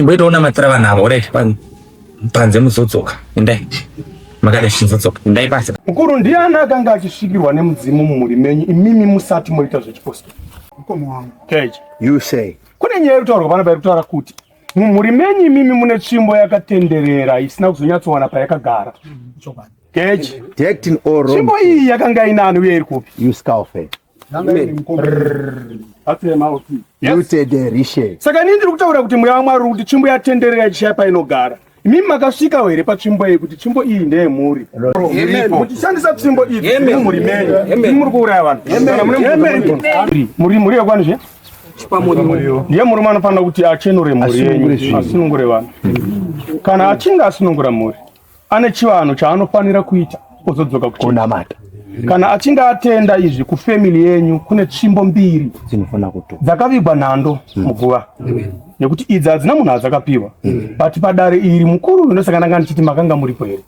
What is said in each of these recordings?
Chimboita unamatira vanhu ava orit panze muzodzoka. Endai. Makadai muzodzoka. Endai pasi. Mukuru ndiani akanga achisvikirwa nemudzimu mumhuri menyu imimi musati moita zvechipostori? Mukoma wangu. Kechi. You say. Kune nyaya iri kutaurwa panapa iri kutaura kuti mumhuri menyu imimi mune tsvimbo yakatenderera isina kuzonyatsowana payakagara. Chokwadi. Kechi. Decked in all Tsvimbo wrong. iyi yakanga inani uye iri kupi? You scalpel. Yanga ine mukoma. You tederishe. Saka inini ndiri kutaura kuti mweya waMwari uri kuti tsvimbo yatenderera ichishaya painogara. Imimi makasvikawo here patsvimbo iyi kuti tsvimbo iyi ndeyemhuri? Muchishandisa tsvimbo idzi dziri mumhuri menyu, imi muri kuuraya vanhu. Kana mune mubvunzo, muri mhuri yekwani zve? Ndiye murume anofanira kuti achenure mhuri yenyu, asunungure vanhu. Kana achinge asunungura mhuri, ane chivanhu chaanofanira kuita ozodzoka kunamata. Kana achinge atenda izvi kufamily yenyu kune tsvimbo mbiri dzinofanira kuto dzakavigwa nhando muguva nekuti idzi hadzina munhu adzakapiwa but padare iri mukuru uyu ndosaka ndanga ndichiti makanga muripo here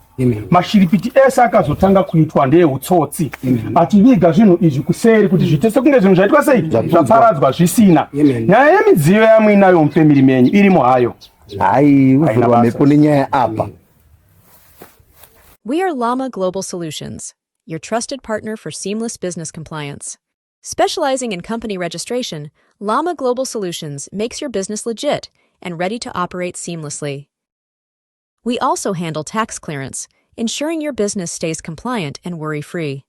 mashiripiti ese akazotanga kuitwa ndeeutsotsi achiviga zvinhu izvi kuseri kuti zviite sekunge zvinhu zvaitwa sei zvaparadzwa zvisina nyaya yemidziyo yamuinayo mufamily menyu irimo hayo Hai, uvhurwa mhepo nenyaya apa. We are Llama Global Solutions, your trusted partner for seamless business compliance. Specializing in company registration, Llama Global Solutions makes your business legit and ready to operate seamlessly. We also handle tax clearance, ensuring your business stays compliant and worry free.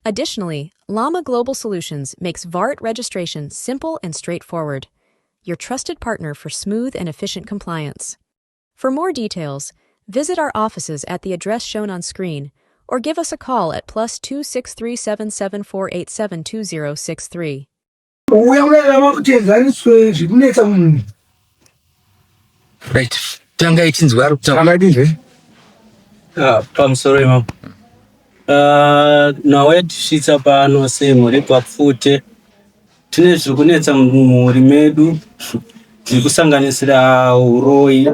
Additionally, Llama Global Solutions makes VART registration simple and straightforward, your trusted partner for smooth and efficient compliance. For more details, visit our offices at the address shown on screen or give us a call at plus 26377487263. Uya unorarama kuti enzaniswe zvikunetsa munhu. Right. Tanga ichinzwa ari kutaura. Tanga ichinzwe. Ah, pamusoro imapo. Ah, nhau yatisvitsa pano semhuri papfute tine zviri kunetsa mumhuri medu zviri kusanganisira uroyi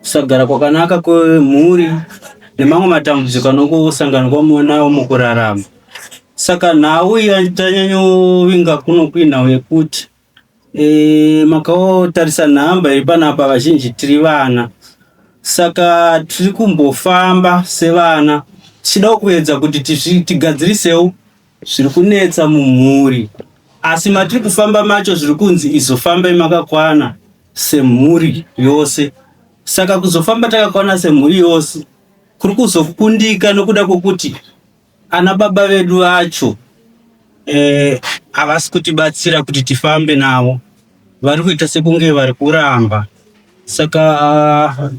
kusagara kwakanaka kwemhuri nemamwe matambudziko anongosanganikwa nawo mukurarama Saka nhau yatanyanyovinga kuno kuinhau yekuti e, makaotarisa nhamba iri panapa vazhinji tiri vana saka tiri kumbofamba sevana tichida kuedza kuti tigadzirisewo zviri kunetsa mumhuri asi matiri kufamba macho zviri kunzi izofambai makakwana semhuri yose saka kuzofamba takakwana semhuri yose kuri kuzokundika nokuda kwokuti ana baba vedu vacho eh, havasi kutibatsira kuti tifambe navo vari kuita sekunge vari kuramba saka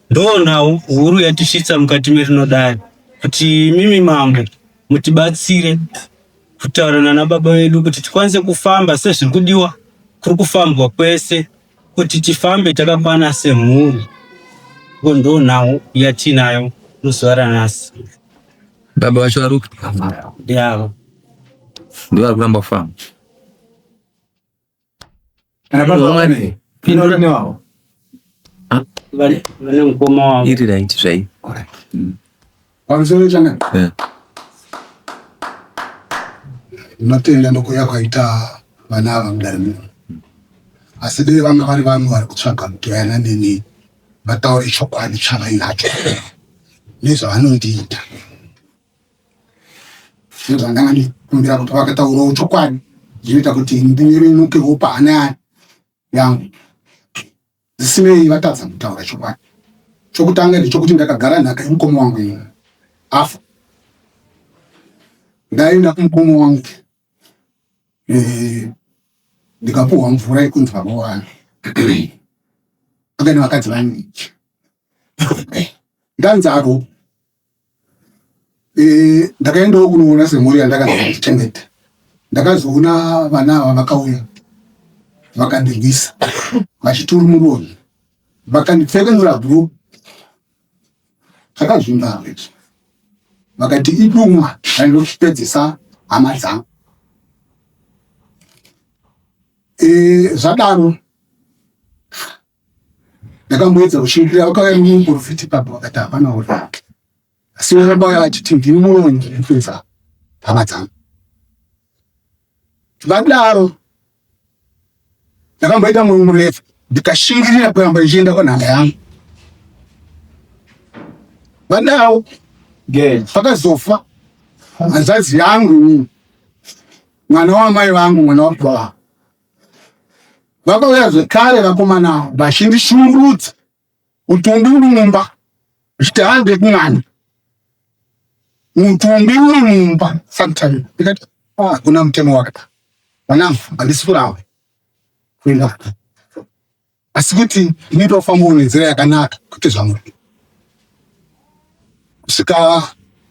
ndo nhau huru yatisvitsa mukati merinodare kuti mimi mambo mutibatsire kutaura nana baba vedu kuti tikwanise kufamba sezviri kudiwa kuri kufambwa kwese kuti tifambe takakwana semhuri ko ndo nhau yatinayo muzuva ranhasi Baba vacho vari ndiavo ndivo vari kuramba kufamba. Kana baba vane Pindura. newawo. vane vane mukoma wavo Iri right zvai. Pamusoro changa. Yeah. Ndinotenda ndokuuya kwaita vana ava mudare muno. Asi dai vanga vari vamwe vari kutsvaga kutoyana neni vataure chokwadi chavainacho nezvavanondiita. Ndozvandanga ndikumbira kuti vakataurawo chokwadi zvinoita kuti ndinyevenukewo pahana yangu. Zvisinei vatadza kutaura chokwadi. Chokutanga ndechokuti ndakagara nhaka yemukoma wangu ini afa. Ndaenda kumukoma wangu eh, ndikapuhwa mvura yekunzi baba wangu akaenda vakadzi vangu ndanzaro Eh, ndakaendawo kunoona semhuri yandakazochengeta. Ndakazoona vana ava vakauya vakandirwisa vachiti uri muroyi, vakandipfekenura bhuru zvakazvimba izvi, vakati idumwa rainopedzesa hama dzangu. Eh, zvadaro ndakamboedza kushingirira vakauya nemuprofiti ipapo vakati hapana uri asi vauya vachiti ndini muronyi ndinopinza hama dzangu vadaro ndakamboita mwoyo murefu Ndikashingirira kuramba ndichienda kwanhanga yangu. Vadawo pakazofa hanzvadzi yangu inini, mwana wamai vangu, mwana wababa vakauya zvekare vakomana vachindishungurudza mutumbi uri mumba zvichiti hande kumwana mutumbi uri mumba sometime ndikati ah, hakuna mutemo wakadaro mwanangu handisi kuramba kuenda asi kuti ndinoita kufambawo nenzira yakanaka kwete zvamuri kusvika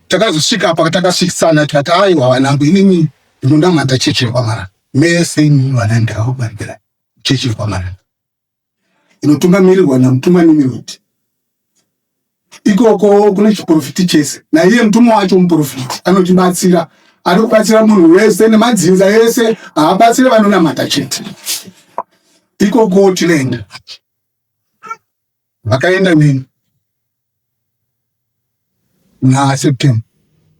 takazosvika apa takasvikisana tikati aiwa vanangu inini ndinonamata chechi yekwamara mese inini vana ndakakubarikirai chechi yekwamara inotungamirirwa namutumwa Nimirodi. Ikoko kune chiprofiti chese, naiye mutumwa wacho muprofiti anotibatsira, ari kubatsira munhu wese nemadzinza ese, haabatsire vanonamata chete. Ikoko tinoenda, vakaenda neni muna September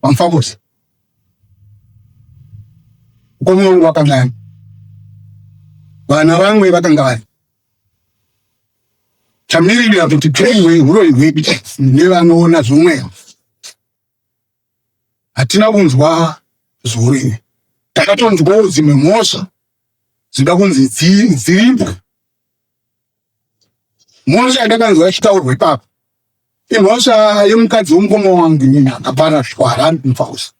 paMufakose mukoma wangu wakanga ari vana vamwe vakanga vari chamiririra kuti teiwe huroyi hwedu nevanoona zvomweya hatina kunzwa zvourimi takatonzwawo dzimwe mhosva dzinoda kunzi dzirimbwe Mhosva yandakanzwa ichitaurwa ipapo imhosva yemukadzi womukoma wangu inini akapara zvikwara mufausi.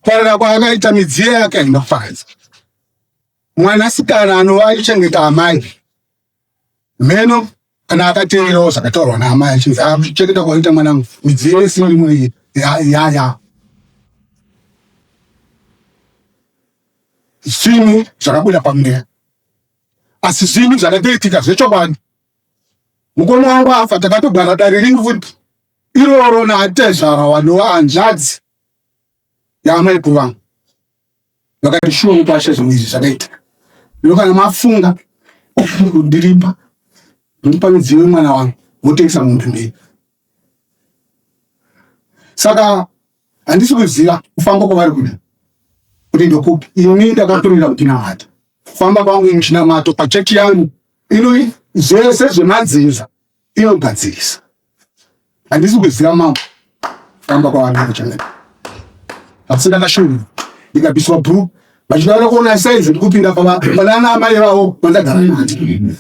Kuparira kwaakaita midziyo yake haina kuparadza. Mwanasikana anova aichengeta amai mheno kana akateererawo zvakataurwa naamai achinzi akuchengeta kwaita mwanangu midziyo yese iri muno yaya zvinhu zvakabuda pamweya asi zvinhu zvakatoitika zvechokwadi mukoma wangu afa takatogara dare rimwe futi iroro naatezvara wanova hanzvadzi yaamai kuvangu vakati shuwa mupasha zvinhu izvi zvakaitika ino kana mafunga kundirimba ndomupa midziyo yemwana wangu motengesa mombe mberi saka handisi kuziva kufamba kwavari kuda kuti ndokupi ini ndakatorera kuchinamata kufamba kwangu muchinamato pachechi yangu ino zvese zvemadzinza inogadzirisa handisi kuziva mambo kufamba kwavari kuchangana asi ndakashuvira ndikabviswa bhuru vachida kuona saizi ndikupinda panana amai vavo vandagara nani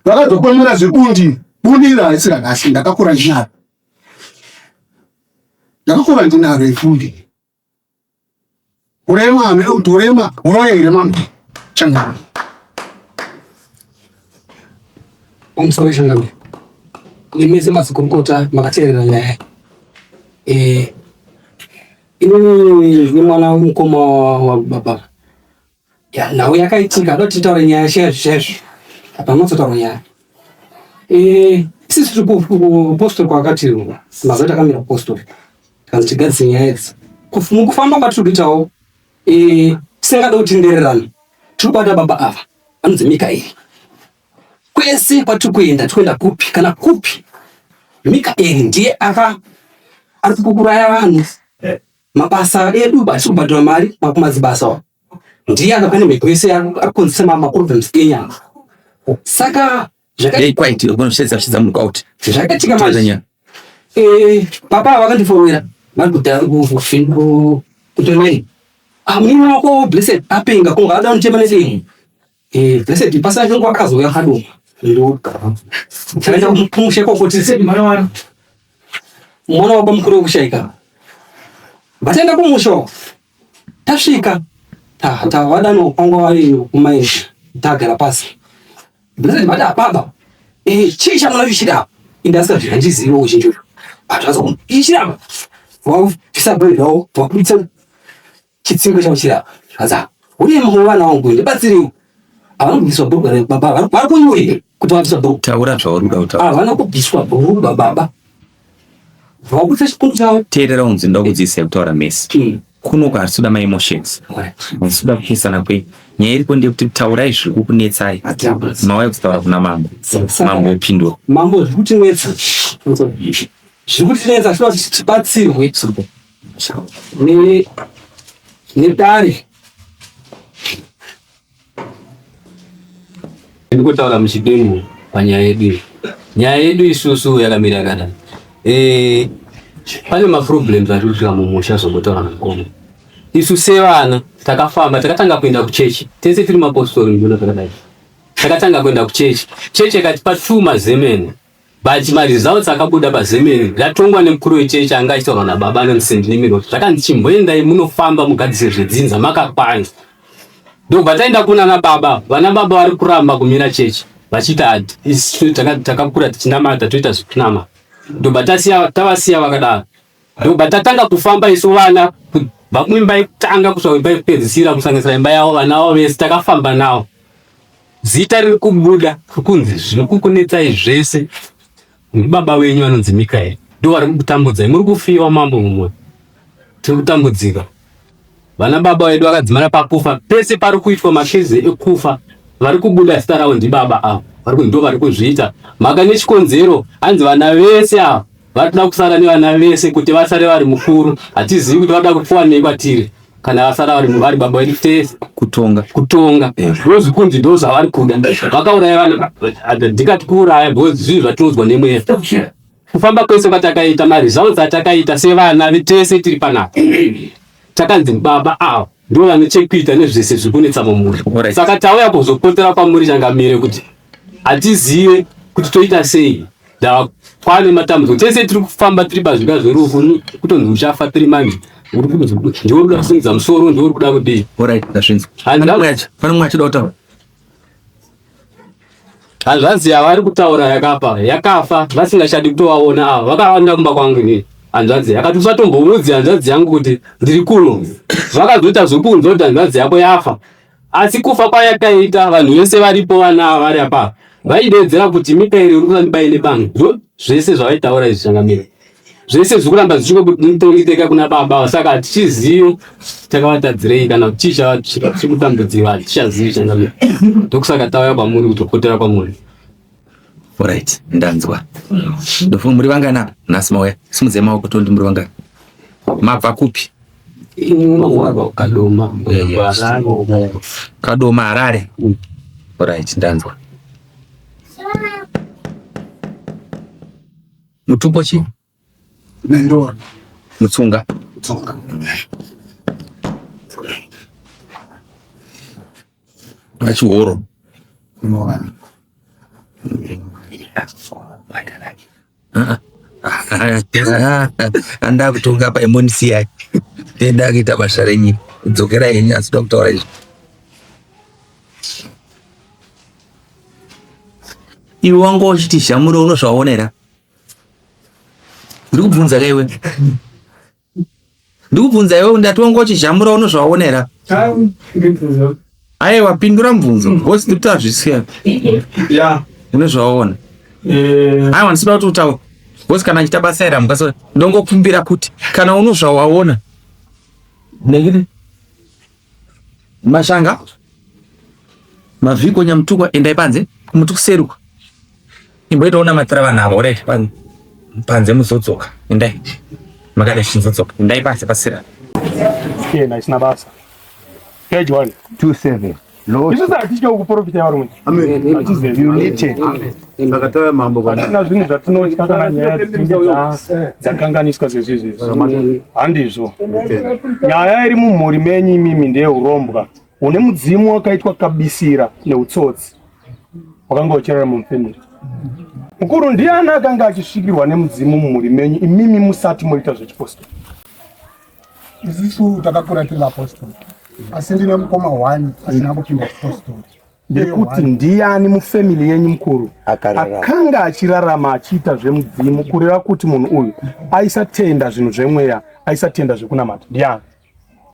vakazokomera zvebundi bundi iro harisi ranhasi ndakakura ndinaro ndakakura ndinaro ifundi urema hamene kuti urema uroye here mambo changami Pamusoro changamire nemese mazikurukota makateerera nyaya eh, inini nemwana wemukoma wababa Ya, nhau yakaitika ada kuti titaure nyaya chaizvo chaizvo apa munozotaura nyaya eh, isisi tiri kupostori kwakati mazuva takamira kupostori tikanzi tigadzise nyaya idzi mukufamba kwatiri kuitawo eh, tisingade kutendererana tiri kubata baba ava vanonzi mikaeri kwese kwatiri kuenda tiri kuenda kupi kana kupi mikaeri ndiye aka ari kukuraya vanhu eh. Mabasa edu batiri kubhadhara mari makumadzibasa ndiye akabva nemhepo yese ari kukonzesa maproblems enyama saka zvakaitika manje eh, papa vakandifonera vari kutorai ah, munin'ina wako blessed apenga konga ada unotema nesei Eh, blessed pasina chinguva akazouya akadoma. Ndakaenda kumusha ikoko tiri mwana wani. Mwana wababa mukuru wekushaika. Vataenda kumusha uko. Tasvika. Ta tavadano kwanga vari kumai tagara pasi. Blessed vati baba. Eh, chii chamunoda kuchida? Indasika zvandiziva uchinjo. Atwazo ichiramba. Wabvisa bhero ravo, wabuditsa chitsingo chavo chiri apa zvanzi apa uye mumwe vana wangu ndibatsireiwo havana kubviswa bhurugwa re baba vari kunyuri kuti vabviswa bhurugwa taura zvauri kuda kutaura havana kubviswa bhurugwa baba vabudisa chikundu chavo teerera unzi ndoda kudzidzisa kutaura mesi hmm. kuno ku hatisi kuda maemotions hatisi kuda kupesana kwe nyaya iripo ndeyekuti taurai zviri kukunetsai mauya kuzitaura kuna mambo mambo opindura mambo zviri kutinetsa zviri kutinetsa tinoda kuti tibatsirwe nedare Ndikutaura muchidimbu panyaya yedu iyi. Nyaya yedu isusu yakamira yakadai. Eh, pane maproblems ari kuitika mumusha zvombotaura namukoma. Isu sevana takafamba takatanga kuenda kuchechi tese tiri mapostori ndinoona zvakadai. Takatanga kuenda kuchechi. Chechi yakatipa two mazemene. But maresults akabuda pazemeni ratongwa nemukuru wechechi anga achitaurwa nababa anonzi Sendinimiro zvakanzi chimboendai munofamba mugadzise zvedzinza makakwana. Ndobva taenda kuna baba, vana baba vari kuramba kumira chechi vachiti isu takakura tichinamata toita zvekunama. Ndobva tasiya tavasiya vakadaro. Ndobva tatanga kufamba isu vana kubva kuimba yekutanga kusvika kuimba yekupedzisira kusanganisira imba yavo vana vavo vese takafamba navo. Zita riri kubuda kunzi zviri kukunetsai zvese ndibaba wenyu vanonzi Mikaeri ndo vari kukutambudzai muri kufiwa mambo mumwe tiri kutambudzika vana baba vedu vakadzimara pakufa pese pari kuitwa makezi ekufa vari kubuda zita ravo ndibaba avo vari ndo vari kuzviita mhaka nechikonzero hanzi vana vese ava vari kuda kusara nevana vese kuti vasare vari mukuru hatizivi kuti vada kuwanei kwatiri kana vasara vari vari baba vedu tese kutonga kutonga ndo zvikunzi ndo zvavari kuda vakauraya vanhu ndikati kuuraya because zvinhu zvatinoudzwa nemweya kufamba kwese kwatakaita maresults atakaita sevana tese tiri panapa takanzi baba ava ndo vane chekuita nezvese zviri kunetsa mumhuri saka tauya kuzopotera kwamuri changamire kuti hatizive kuti toita sei kwane matambudziko tese tiri kufamba tiri pazvika zverufu kutonzi uchafa tiri manje ndiwe uri kuda kusimudza musoro ndiwe uri kuda kudii pane mumwe achida kutaura hanzvadzi yavari kutaura yakafa yakafa vasingachadi kutovaona ava vakawanda kumba kwangu inini hanzvadzi yakati usatomboudzi hanzvadzi yangu kuti ndiri kuno vakazoita zvokunzwa kuti hanzvadzi yako yafa Asi kufa kwayakaita vanhu vese varipo vana ava vari apa vaideedzera kuti Mikaeri uri kusandibaye nebanga. Ndo zvese zvavaitaura izvi changamire. Zvese zviri kuramba zvichingotongiteka kuna baba saka hatichizivi takavatadzirei kana kuti chii chiri kutambudziwa hatichazivi changamire. Ndokusaka tauya kwamuri kutopotera kwamuri. Alright, ndanzwa. Ndofunga muri vangani apa? Nhasi mauya. Simudzai maoko tondi muri vangani. Mabva kupi? Kadoma. Kadoma Harare. Alright, ndanzwa. Mutupo chii? Nendoro. Mutsunga. Mutsunga. Vachihoro. Andakutonga apa imonisiya. Tenda kuita basa renyu. Dzokera henyu asi kutaura izvi. Iwe wanga uchiti zhamuro unozvaonera. Ndikubvunza ka iwe. Ndikubvunza iwe ndati wanga uchizhamura unozvaonera. Aiwa pindura mubvunzo. Boss ndikuti azvisiya. Yeah. Unozvaona. Eh. Aiwa ndisida kuti utaure. Boss kana achiita basa iri amukasa ndongokumbira kuti kana unozvawaona. Ndengine. Mashanga. Mavhiko nyamutukwa endai panze kumuti kuseruka. Imboitawo namatira vanhu ava alright panze muzodzoka endai. Makadai muzodzoka endai panze pasira. Kena isina basa. Page 1. 27. Isusu hatitya kuprofita varume. Amen. Hatizivi. Saka mambo kana. Hatina zvinhu zvatinotya kana nyaya dzinenge dzakanganiswa sezvizvi izvi. Handizvo. Nyaya iri mumhuri menyu imimi ndeyeurombwa hune mudzimu wakaitwa kabisira neutsotsi wakanga uchirarama mufamily. Mukuru ndiani akanga achisvikirwa nemudzimu mumhuri menyu imimi musati moita zvechipostori? Isusu takakura tiri vapostori asi ndine mukoma one asina kupinda chipostori. Ndikuti ndiyani mufamily yenyu mukuru akanga achirarama achiita zvemudzimu kureva kuti munhu uyu aisatenda zvinhu zvemweya aisatenda zvekunamata ndiyani?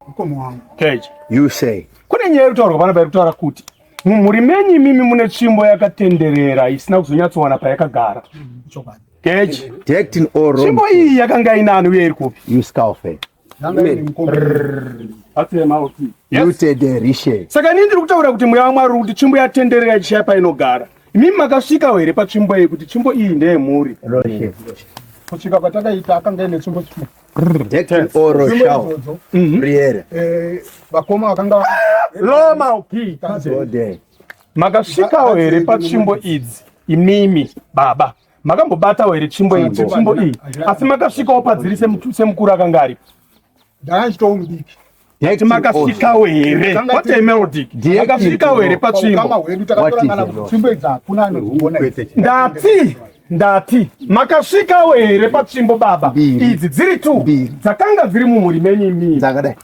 Mukoma wangu. Keji. You say. Kune nyaya iri kutaurwa panapa iri kutaura kuti mumhuri menyu imimi mune tsvimbo yakatenderera isina kuzonyatsowana payakagara. Chokwadi. Keji. Decked in all wrong. Tsvimbo iyi yakanga inani uye iri kupi? You scalpel. Yanga ine mukoma. Yes. Utederishe. Saka inini ndiri kutaura kuti mweya waMwari uri kuti tsvimbo yatenderera ichishaya painogara. Imimi makasvikawo here patsvimbo iyi kuti tsvimbo iyi ndeyemhuri? Roshe. Kusvika kwatakaita akanga ine tsvimbo tsvimbo. Decked in all Tsvimbo roshao. idzodzo. Priere. Vakoma vakanga Loma upi. Gode. Makasvikawo here patsvimbo idzi imimi baba? Makambobatawo here tsvimbo idzi, tsvimbo iyi? Asi makasvikawo padziri semukuru akanga aripo? Ndanga mudiki. Kuti makasvikawo here? What a melody. Makasvikawo here patsvimbo? Hwedu takatorangana kuti tsvimbo idzi hakuna anodziona idzi. Ndati ndati makasvikawo here patsvimbo baba? Idzi dziri tu dzakanga dziri mumhuri menyu imimi. Dzakadai.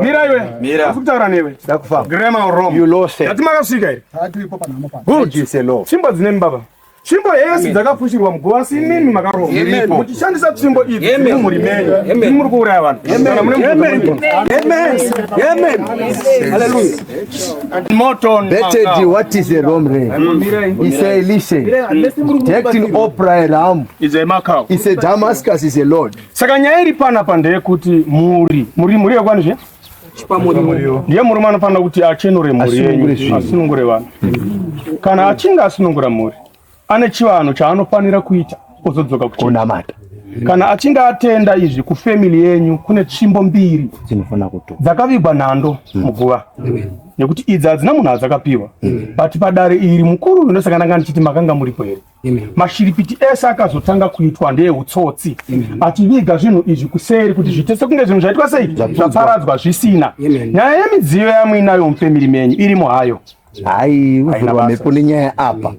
Mira iwe. Mira. Ndiri kutaura newe. Ndakufamba. Grandma Rome. You lost it. Ndati makasvika here? Tiripo panhamo pano. Good. You say law. Tsvimbo dzinemi baba. Tsvimbo yese dzakafushirwa muguva asi imimi makarova. Muchishandisa tsvimbo idzi mumhuri menyu. Imi muri kuuraya vanhu. Kana mune mubvunzo mubvunzo. Amen. Hallelujah. Morton. Betted what is a Rome rain? He say listen. Taking opera ram. Is a Macau. He say Damascus is a Lord. Saka nyaya iri panapa ndeyekuti mhuri muri mhuri yekwani zve? Ndiye murume anofanira kuti achenure mhuri Asunungure yenyu, zvinhu. asunungure vanhu. Kana achinge asunungura mhuri, ane chivanhu chaanofanira kuita ozodzoka kuchina. Kunamata. Kana achinge atenda izvi kufamily yenyu kune tsvimbo mbiri Dzinofana kuto. dzakavigwa nhando muguva nekuti idzi hadzina munhu adzakapiwa but padare iri mukuru uyu ndosaka ndanga ndichiti makanga muripo here mashiripiti ese akazotanga kuitwa ndeeutsotsi achiviga zvinhu izvi kuseri kuti zviite sekunge zvinhu zvaitwa sei zvaparadzwa zvisina nyaya yemidziyo yamuinayo mufamily menyu irimo hayo Hai, uvhurwa basa. mhepo nenyaya apa.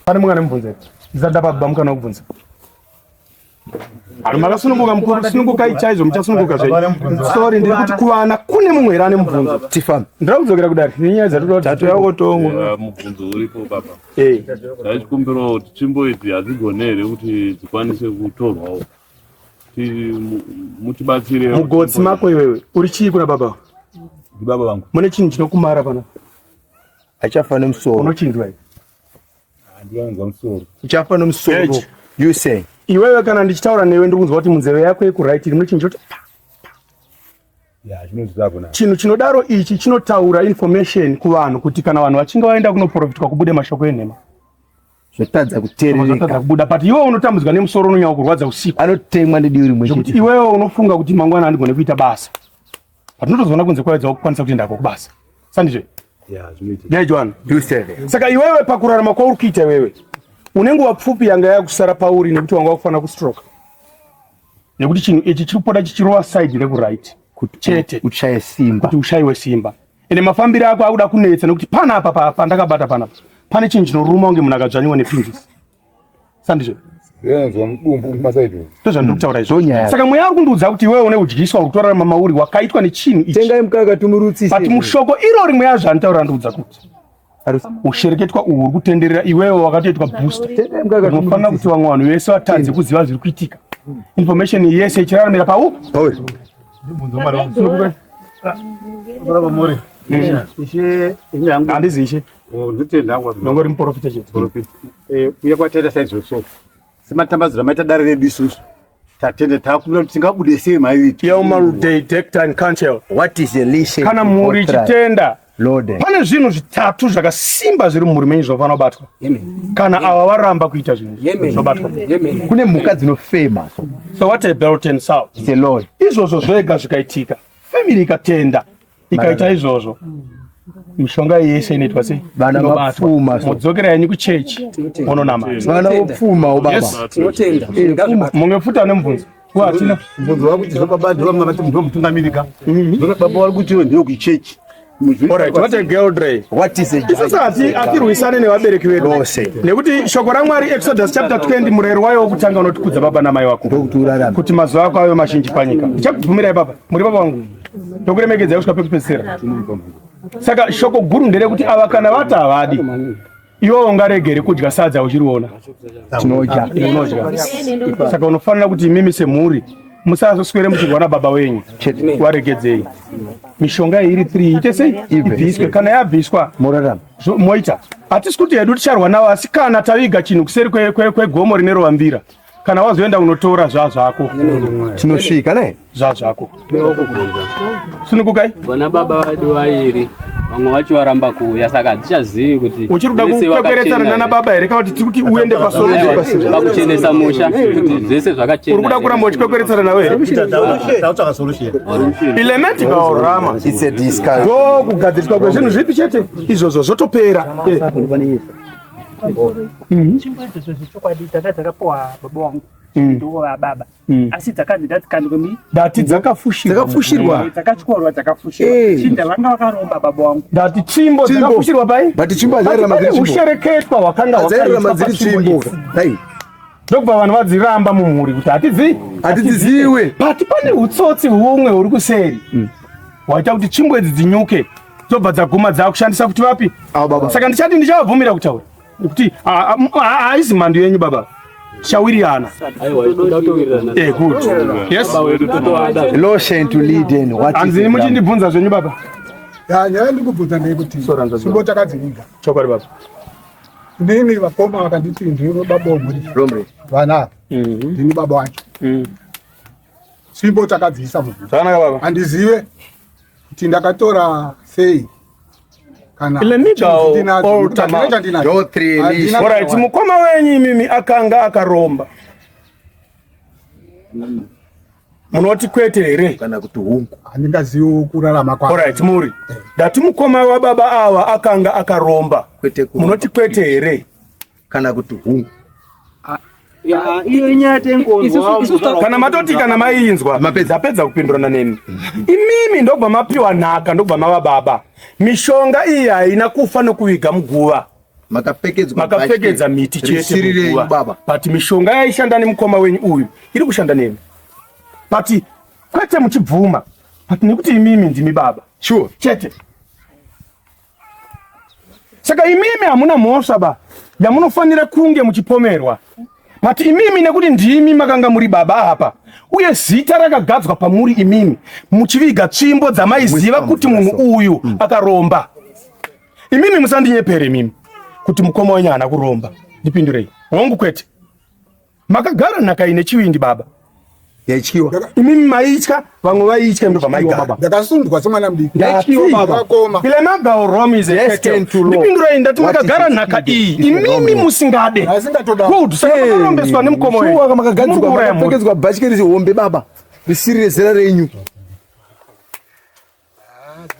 Pane mumwe ane mubvunzo here? Ndisati ndapa baba mukana wekubvunza. Ari makasununguka mukuru, sunungukai chaizvo muchasununguka zvenyu. Sorry, ndiri kuti kuvana kune mumwe here ane mubvunzo? Tifambe. Ndiri kudzokera kudare nenyaya dzatoda kuti Tatouya kotongo. Mubvunzo uripo baba. Eh. Ndaichikumbirawo kuti tsvimbo idzi hadzigone here kuti dzikwanise kutorwawo. Mutibatsire. Mugotsi mako iwewe uri chii kuna baba? Ndibaba vangu. Mune chinhu chinokumara pano. Achafa nemusoro. Unochinzwa here? Handinzwa musoro. Uchafa nemusoro. Edge. You say. Iwewe kana ndichitaura newe ndiri kunzwa kuti munzeve yako yekuright mune chinhu choti Ya, chinozvako na. chinhu chinodaro ichi chinotaura information kuvanhu kuti kana vanhu vachinge vaenda kunoprofitwa kubude mashoko enhema. Zvotadza Zvotadza kuteerereka. kubuda but iwewe unotambudzwa nemusoro unonyanya kurwadza usiku. Anotemwa nedivi rimwe Zvekuti chete. iwewe unofunga kuti mangwana handigone kuita basa. Patinotozoona kunze kwaedza wakukwanisa kuenda hako kubasa. Sandizve? Ya, zvinoita. Nhai Joana. You say. Saka iwewe pakurarama kwauri kuita iwewe une nguva pfupi yanga yakusara pauri nekuti wanga wakufanira kustroke. Nekuti chinhu ichi chiri kupota chichirova side rekuright chete Uchaye simba. kuti ushayiwe simba. Ende mafambiro ako akuda kunetsa nekuti panapa pandakabata panapa pane chinhu chinoruma kunge munhu akadzvanyiwa nepinjisi. Sandizvo? Ndinonzwa mudumbu kumasaidi. Ndozvandiri kutaura izvo. Ndonyaya. Saka mweya uri kundiudza kuti iwewe une udyiswa uri kutorarama mauri wakaitwa nechinhu ichi. Tengai mukaka tumurutsise. But mushoko irori mweya zvaanotaura ndiudza kuti ushereketwa uhu uri kutenderera iwewe wakatoitwa booster. Tengai mukaka Unofanira kuti vamwe vanhu vese vatadze kuziva zviri kuitika. Information yese ichiraramira pau. Pauri. Ishe ini hangu Handizi ishe. ndotenda hangu Ndongori muprofita chete. Uye kwataita saizvozvo sematambadziro amaita dare redu isusu tatenda takumbira kuti tingabude sei maiviti Yelmal Detector and Council. What is a listen? Kana mhuri ichitenda Lord. pane zvinhu zvitatu zvakasimba zviri mumhuri menyu zvinofanira kubatwa. Kana ava varamba kuita zvinhu zvinobatwa. Kune mhuka dzinofema. So what a belt and south. It's a Lord. Izvozvo zvega zvikaitika, family ikatenda, ikaita izvozvo, mishonga iyi yese inoitwa sei? Vana Inobatwa. vapfuma so. Modzokera henyu kuchechi mononamata. Vana vopfuma ubaba. Yes. Tinotenda. Mumwe futi ane mubvunzo. Wa hatina. mubvunzo wakuti zvobaba ndovamwe vati ndivo mutungamirika baba vari kuti ndiyo kuchechi Alright, what a girl dray. What is a Isusu hatirwisane nevabereki vedu. Rose. Nekuti shoko raMwari Exodus chapter 20 murayiro wayo wokutanga unoti kudza baba namai wako. Ndokuti urarame. Kuti mazuva ako ave mazhinji panyika. Ndichakubvumirai baba, muri baba vangu. Ndokuremekedzai kusvika pekupedzisira. Saka shoko guru nderekuti ava kana vati havadi. Iwe ungaregere kudya sadza uchiriona. Tinodya. Unodya. Saka unofanira kuti imimi semhuri musazoswere muchirwa nababa wenyu. Waregedzei. Mishonga iyi iri 3 ite sei? Ibviswe. Kana yabviswa Morarama. moita. Hatisi kuti hedu ticharwa navo asi kana taviga chinhu kuseri kwegomo rine rovambira kana wazoenda unotora zvazvako Tinosvika ne? zvazvako. Sunungukai. Vana baba vedu vairi Vamwe vacho varamba kuuya saka hatichazivi kuti Uchiri kuda vese kukwekeretsana vakachena nana here. baba here kana kuti tiri kuti uende pasolution? Pakuchenesa musha kuti zvese zvakachena. Uri kuda kuramba uchikwekweretsana navo here? Takutsvaka solution. Ilemetical It's a discussion. Ndo kugadziriswa kwezvinhu zvipi chete izvozvo zvotopera. Tsvimbo idzodzo zvechokwadi dzanga dzakapiwa baba wangu ndo vababa asi dzakanzi ndadzikandwe mi Ndati dzakafushirwa. Dzakafushirwa. Dzakatyorwa, dzakafushirwa. Chinda vanga vakaromba baba wangu. Ndati tsvimbo dzakafushirwa pai? But tsvimbo hadziairamba Pane dziri tsvimbo. hushereketwa hwakanga Hadziairamba hwakaitwa dziri patsvimbo tsvimbo. idzi. Dai. Ndokubva vanhu vadziramba mumhuri kuti hatidzi Hatidziziwe. But pane utsotsi humwe huri kuseri hwaita kuti tsvimbo idzi dzinyuke dzobva dzaguma dzakushandisa kuti vapi. Avo baba. Saka ndichati ndichavabvumira kutaura nekuti haisi mhandu yenyu baba, tichawirirana. Aiwa, toda kutowirirana. Good. Yes. Baba wedu totoada. Lotion to lead in. What is Hanzi the muchindibvunza zvenyu baba. Ya, nyaya ndiri kubvunza ndeyekuti tsvimbo takadziviga. Chokwadi baba. Inini vakoma vakanditi ndiri baba womhuri. Romre. Vana ava ndini baba wacho. Tsvimbo takadziisa muvhu. Zvakanaka baba. Handizive kuti ndakatora sei kana Illegal ndinadzo, or nekuti handina tamale. chandinacho. Do three Handina Alright, mukoma wenyu imimi akanga akaromba. Munoti kwete here? Kana kuti hungu. Handingazivi kurarama kwake. Alright, muri. Ndati mukoma wababa ava akanga akaromba. Kwete kuromba. Munoti kwete here? Kana kuti hungu. Iyo inyaya tengonzwa. Kana matoti kana mainzwa Mapedza. Zapedza kupindurana nemi. Imimi ndobva mapiwa nhaka ndobva mava baba. Mishonga iyi haina kufa nokuviga muguva. Makapfekedzwa Makapfekedza miti chete Risiri renyu muguva. baba. But mishonga yaishanda nemukoma wenyu uyu iri kushanda nemi. But kwete muchibvuma. But nekuti imimi ndimi baba. Sure. Chete. Saka imimi hamuna mhosva ba yamunofanira kunge muchipomerwa. But imimi nekuti ndimi makanga muri baba apa uye zita rakagadzwa pamuri imimi muchiviga tsvimbo dzamaiziva kuti munhu uyu akaromba. Imimi musandinyepere imimi kuti mukoma wenyu haana kuromba. Ndipindurei. Hongu kwete. Makagara nhaka ine chivindi baba. Yaityiwa. Imimi maitya, vamwe vaitya ndobva maigara. Ndakasundwa semwana mudiki. Yaityiwa baba. Vakoma. Ilemaga Rome is a Yes, cartel. ten to law. Ndipindurei ndati What is makagara it? nhaka iyi It's a imimi wrong. musingade. Asingatoda. Good. Saka makarombeswa nemukoma wenyu. Shuwa Muri makagadzirwa kuuraya mhuri. makapfekedzwa bhachi risi hombe baba. Risiri rezera renyu.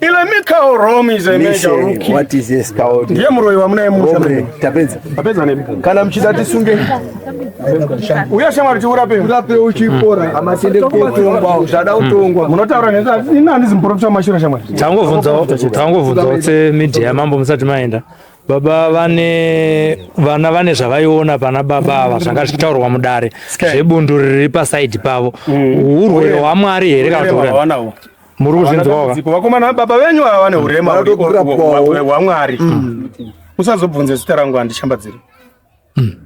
Ilemika Rome is a major Listen, rookie. what is this called? Ndiye muroyi wamunaye musha. Romre. Tapedza. Tapedza nemi. Kana muchida tisunge. Uya shamwari tiurape. Urape uchipora. Amatende kutongwa. Zvada kutongwa. Munotaura neni ini handizi muprofita wamashura shamwari. Tangobvunzawo tangobvunzawo semedia yamambo musati maenda. Baba vane vana vane zvavaiona pana baba ava zvanga zvichitaurwa mudare zvebundu riri pasaidhi pavo. Urwere hwaMwari here kana kuti Urema urema? hawanawo. Muri kuzvinzwawo ka? Dambudziko, vakomana baba venyu ava vane urema Vanotokurapwawo. hwaMwari. Usazobvunze zita rangu handishambadziri.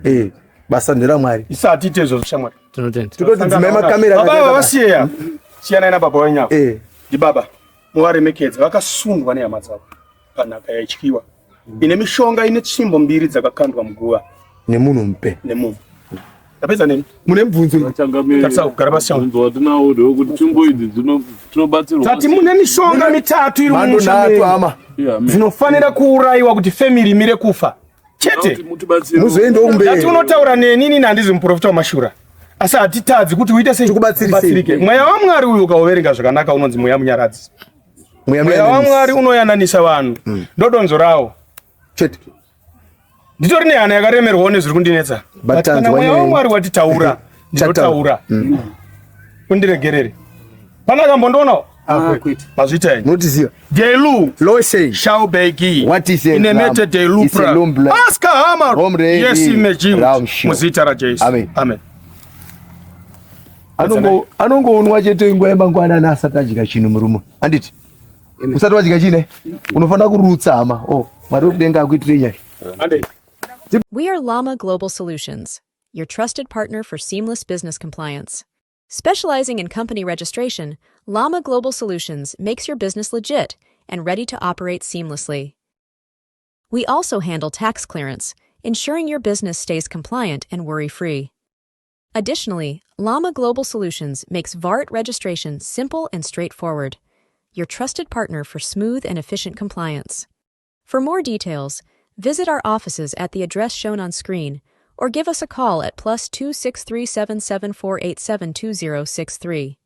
Eh, basa nderaMwari. Isati ite izvozvo shamwari. Tinotenda. Tototi dzimai makamera. Baba ava vasiyeya. Siyanai nababa wenyu ava. Eh. Ndibaba muvaremekedze vakasundwa nehama dzavo panhaka yaityiwa ine mishonga ine tsvimbo mbiri dzakakandwa muguva Nemunhu mupe. nemunhu. Ndapedza nemi. Mune mubvunzo. Tarisa kugara pasi shamwari. Mubvunzo watinawo ndewekuti tsvimbo idzi tinobatsirwa Tati mune mishonga mitatu iri Mhando mumusha nhatu menyu hama. Yeah, amen. dzinofanira kuurayiwa kuti family imire kufa. Chete. Kuti mutibatsire Muzoendawo Ndati kumberi. unotaura neni inini handizi muprofita wamashura. Asi hatitadzi kuti uite sei Tikubatsirise. Ubatsirike. Mweya waMwari uyu ukauverenga zvakanaka unonzi mweya munyaradzi. Mweya Mweya waMwari unoyananisa vanhu. Ndodonzo rawo. Chete. Nditori nehana yakaremerwawo nezviri kundinetsa. But kana tanzwa mweya nyaya. waMwari watitaura, ndinotaura. Undiregerere. Pana akambondionawo? Mazvita henyu. Munotiziva. Delu Loshe. Shaubegi. What is a Inemete ram? de It's a lupra. lumble. Aska hama. Romre Yes, di imejim. Ramsho. Muzita raJesu. Amen. Amen. Anongoonwa chete nguva yemangwanani asati adya chinhu murume. Handiti? Usati wadya chine unofanira kurutsa hama. Oh, Mwari wekudenga akuitire nyasha. Ande. We are Llama Global Solutions, your trusted partner for seamless business compliance. Specializing in company registration, Llama Global Solutions makes your business legit and ready to operate seamlessly. We also handle tax clearance, ensuring your business stays compliant and worry free. Additionally, Llama Global Solutions makes VART registration simple and straightforward. your trusted partner for smooth and efficient compliance. For more details, visit our offices at the address shown on screen or give us a call at +263 774872063.